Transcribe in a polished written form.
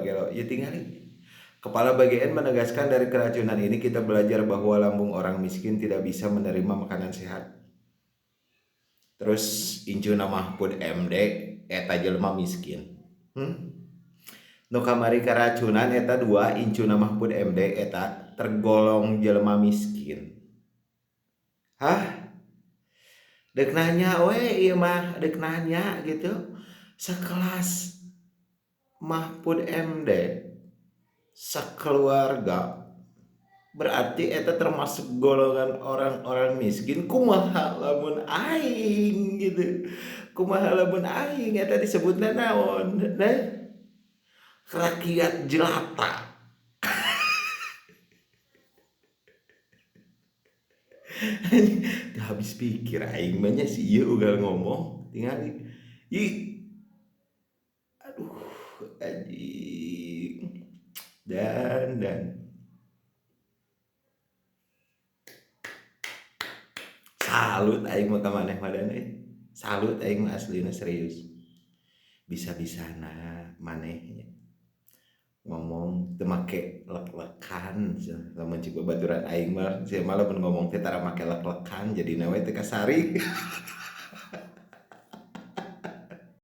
gelo ieu tingali. Kepala BGN menegaskan dari keracunan ini kita belajar bahwa lambung orang miskin tidak bisa menerima makanan sehat. Terus incuna Mahfud MD eta jelema miskin. Nu kamari keracunan eta dua incuna Mahfud MD eta tergolong jelema miskin. Hah? Dek nanya we ieu mah, dek nanya gitu. Sekelas Mahfud MD sakeluarga berarti eta termasuk golongan orang-orang miskin. Kumaha lamun aing gitu, kumaha lamun aing eta disebutna naon? Nah, rakyat jelata. Habis pikir aing mah nya si ieu ugal ngomong tingali. Ih, aduh anjing. Dan salut aing mah ka maneh madan euy. Salut aing mah aslina serius. Bisa-bisana maneh ngomong teu make lek-lekan. Lamun cik babaturan aing mah sia mah lamun ngomong teh tara make lek-lekan jadina we teu kasari.